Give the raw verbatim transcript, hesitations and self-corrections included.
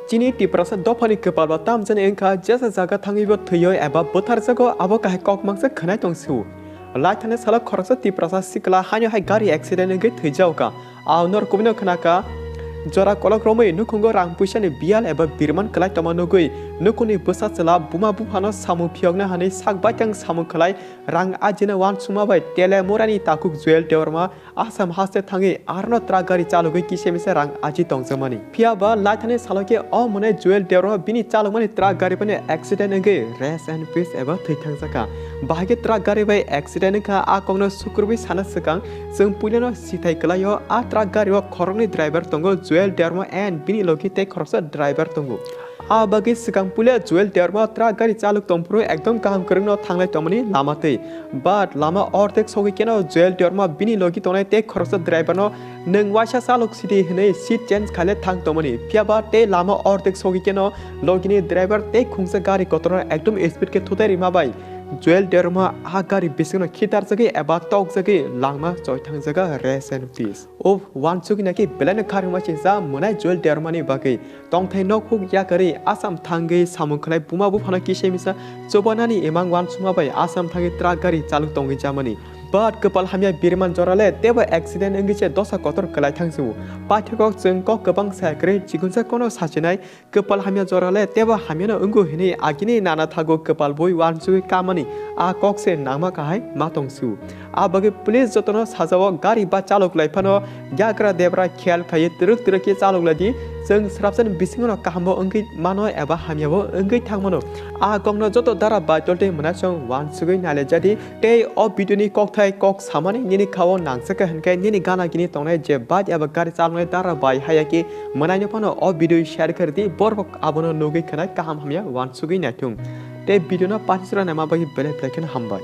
Chini Tiprasa dophani kwpalba tamjani wngkha, jesa jaga thangwibo thwiyo eba bwtharjago, abo kahai kok mangsa khwnai tong sio. Laithani salo khoroksa Tiprasa sikla haino hai gari accident wngwi thwijaokha. Ao nor kubino khwnakha, jora kolok romwi nukhungo rang puisani biyal eba birman kwlai tongma nugwi nukhungni bwsa chwla buma buphano samung phiyokna hwnwi sak baithang samung khlai rang ajina uansukma bai Telemurani takhuk Joel Debbarma Assam haste thangwi arono truck gari chalogwi kisa misa rang aji tongjakmani. Phiya ba laithani salo khe o mwnai Joel Debbarma bini chalokmani truck gari bai accident wngwi rest in peace eba thwi thangjakha. Bahai khe truck gari bai accident wngkha, a kokno sukrubwi sana swkang chwng puilano sithai kwlaio. A truck gari o khoroknwi driver tongo, Joel Debbarma and bini logi tei khoroksa driver tongo. A bagwi swkang puila Joel Debbarma truck gari chalok tongphuru ekdom kaham kwrwngno thanglai tongmani lama twi. But lama ordek sogwi keno Joel Debbarma bini logi tongnai tei khoroksa driver no nwng waisa chalok sidi hwnwi seat change khaile thang tongmani. Phiya ba tei lama ordek sogwi keno logini driver tei khungsa gari kotorno ekdom speed khe thutai rima bai Joel Debbarma a gari bisingno khitarjagwi eba tokjagwi langma choi thangjaga, rest in peace. O uansugwi naki belaino kharima singsa mwnai Joel Debbarmani bagwi. Tongthai nok huk yakarwi Assam thangwi samung khlai buma buphano kisa misa chubanani imang uansukma bai Assam thangwi truck gari chalok tongwi jamani. But kwpal hamya birman jorale teibo accident wngwi se dosa kotor kwlai thangsiwo. Paithakgo chwng kok kwbang sayakwrwi chikonsa kono sachinai, kwpal hamya jorale teibo hamyano wngo hwnwi agini nana thago kwpal bui uansugwi kamani a kok se nangma kahai ma tongsiwo. A bagwi police jotono sajao gari ba chalok lai phano yagra debra khiyal khaiwi twrwk twrwk khe chalok lai di. Chwng swrapsani bisingono kahambo wngwi mano eba hamyabo wngwi thangmano. A kokno joto dara bai toltwi mwnaisong uansugwi nailai jadi. Tei o video ni kokthai kok samani nini khao nangjakha hwnkhe nini gana gini tongnai je bike eba gari chaloknai dara bai haya khe mwnaino phano o video share khe rwdi, borok abono nugwi khwnai kaham hamya uansugwi naithung. Tei video no patisra naima bagwi belai belai kheno hambai.